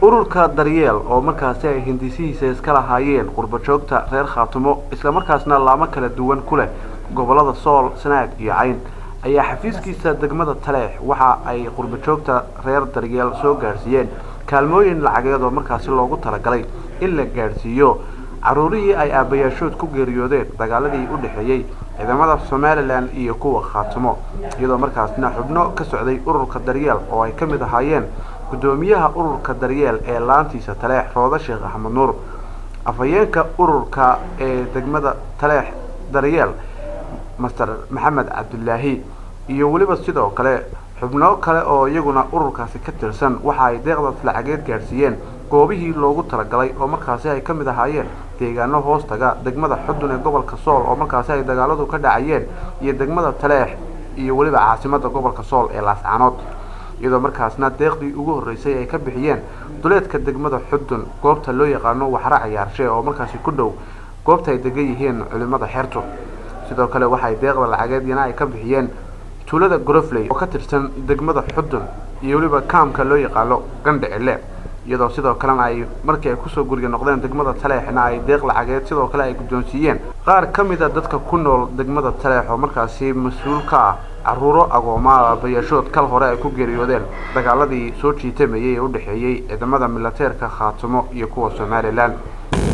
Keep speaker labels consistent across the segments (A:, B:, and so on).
A: Ururka Daryeel oo markaasi ay hindisihiisa iska lahaayeen qurbajoogta reer Khaatumo, islamarkaasna laamo kala duwan ku leh gobolada Sool, Sanaag iyo Cayn, ayaa xafiiskiisa degmada Taleex waxa ay qurbajoogta reer Daryeel soo gaadhsiiyeen kaalmooyin lacageed oo markaasi loogu talagalay in la gaadhsiiyo caruurihii ay aabbayaashood ku geeriyoodeen dagaaladii u dhexeeyey ciidamada Somaliland iyo kuwa Khaatumo, iyadoo markaasna xubno ka socday ururka Daryeel oo ay ka mid ahaayeen guddoomiyaha ururka Daryeel ee laantiisa Taleex, Roodo Sheekh Axmed Nuur, afhayeenka ururka ee degmada Taleex Daryeel, Master Maxamed Cabdilaahi, iyo weliba sidoo kale xubno kale oo iyaguna ururkaasi ka tirsan, waxa ay deeqdaas lacageed gaadhsiiyeen goobihii loogu talagalay oo markaasi ay ka mid ahaayeen deegaano hoos taga degmada Xudun ee gobolka Sool oo markaasi ay dagaaladu ka dhacayeen, iyo degmada Taleex, iyo weliba caasimada gobolka Sool ee Laascaanood, iyadoo markaasna deeqdii ugu horreysay ay ka bixiyeen duleedka degmada Xudun, goobta loo yaqaano Waxra Cayaarshe oo markaasi ku dhow goobta ay degan yihiin culimada xeertu. Sidoo kale waxay deeqda lacageed iyana ay ka bixiyeen tuulada Gorofley oo ka tirsan degmada Xudun iyo weliba kaamka loo yaqaano Gandhicile, iyadoo sidoo kalena ay markii ay kusoo guriga noqdeen degmada Taleexna ay deeq lacageed sidoo kale ay guddoonsiiyeen qaar ka mid a dadka ku nool degmada Taleex oo markaasi mas-uul ka ah caruuro agooma aabayaashood kal hore ay ku geeriyoodeen dagaaladii soo jiitamayay ee u dhexeeyey ciidamada milateerka Khaatumo iyo kuwa Somaliland.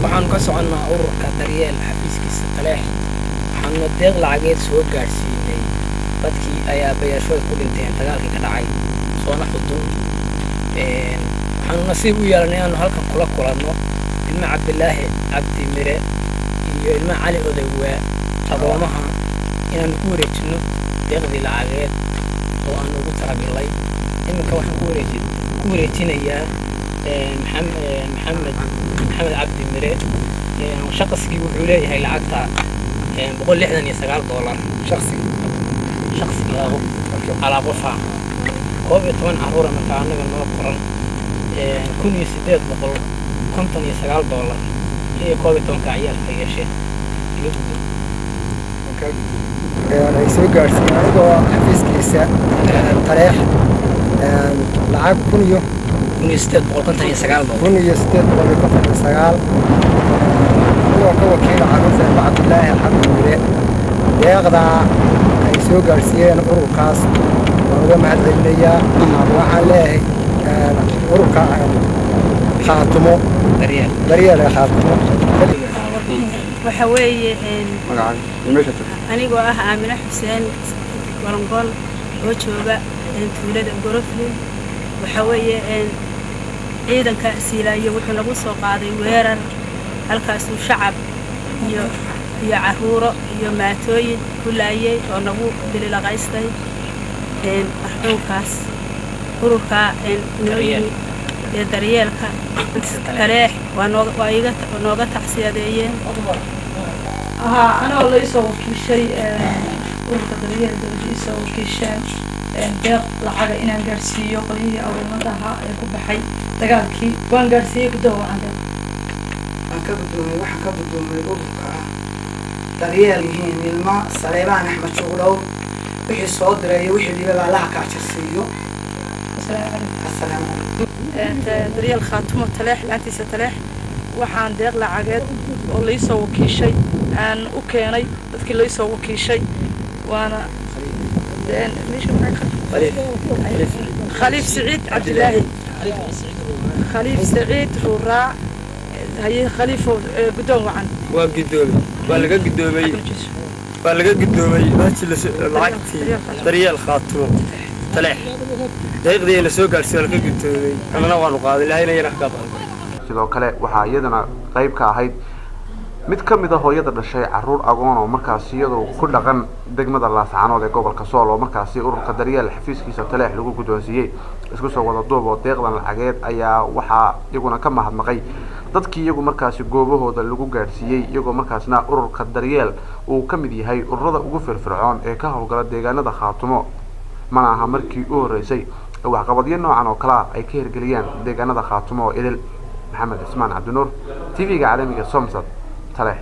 B: Waxaanu ka soconnaa ururka Daryeel xafiiskiisa Taleex. Waxaanuna deeq lacageed soo gaadhsiinay dadkii ay aabbayaashood ku dhinteen dagaalkii ka dhacay soona Xudun. Waxaanu nasiib u yeelanay inaanu halkan kula kulanno ilma Cabdilaahi Cabdi Mire iyo ilma Cali Odawaa, agoomaha inaanu ku wareejinno deeqdii lacageed oo aanu ugu talagalnay. Iminka waxaan ku wareejinayaa Maxamed Maxamed Cabdi Mire. Shaqsigii wuxuu leeyahay lacagta $169. Shaqsigii calaa qofa 11 caruura. Markaa annaga noo qoran $1,859 iyo 11-ka ciyaalka yeesheen. Iga gudub.
C: Ay soo gaadhsiiyeen anigoo xafiiskiisa Taleex lacag kun iyo
B: $1,859.
C: 1,859, anigoo ka wakiila carruurta ilma Cabdilaahi Cabdi Mire. Deeqdaa ay soo gaadhsiiyeen ururkaas waan uga mahad celinayaa. Waxaan leeyahay ururka Khaatumo
B: Daryeel.
C: Daryeel ee Khaatumo.
D: Waxa weeye, anigoo ah Aamine Xuseen Golongol oo jooga tuulada Goroflin, waxa weeye ciidanka Siilaayo wuxuu nagu soo qaaday weerar, halkaasuu shacab iyo caruuro iyo maatooyin ku laayay oo nagu bililaqaystay. Marxuumkaas ururkaa noo yimi ee Daryeelka Taleex waa nooga waa iga nooga tacsiyadeeyeen.
E: Haa, anoo la isoo wakiishay ururka Daryeel, dowladda isoo wakiisheen deeq lacaga inaan gaarsiiyo qolyihii agoomada ahaa ee ku baxay dagaalkii, waan gaarsiiyey. Gudaha wacan deeq.
F: Waan ka guddoomay, waxaan ka guddoomay ururka ah Daryeel yihiin ilma Saleebaan Axmed Juqdhow. Wixii soo diray iyo wixii dhibaba Allaha ka ajar siiyo.
E: Asalaamu calaykum.
F: Assalaamu calaykum.
E: Daryeel Khaatumo Taleex laantiisa Taleex, waxaan deeq lacageed oo laisoo wakiishay aan u keenay dadkii laisoo wakiishay, waana Khaliif Siciid Cabdilaahi, Khaliif Saciid Ruuraac. Haye Khaliifo, guddoon wacan.
G: Waa guddoomay, waa laga guddoomay, waa laga guddoomay lacagtii Daryeel Khaatumo Taleex. Deeqdii la soo gaarsiiyo laga guddoomay, annana waanu qaaday. Ilaahayna yana ka qaado.
A: Sidoo kale waxaa iyadana qayb ka ahayd mid ka mid a hooyada dhashay caruur agoon oo markaasi iyadu ku dhaqan degmada Laascaanood ee gobolka Sool oo markaasi ururka Daryeel xafiiskiisa Taleex lagu guddoonsiiyey. Isku soo wada duub oo deeqdan lacageed ayaa waxaa iyaguna ka mahadnaqay dadkii iyagu markaasi goobahooda lagu gaadhsiiyey, iyagoo markaasna ururka Daryeel uu ka mid yahay ururada ugu firfircoon ee ka howlgala deegaanada Khaatumo. Mana aha markii u horreysay ee waxqabadyo noocan oo kale ah ay ka hirgeliyaan deegaanada Khaatumo oo idil. Maxamed Cismaan Cabdinuur, TV-ga caalamiga Somsad, Taleex.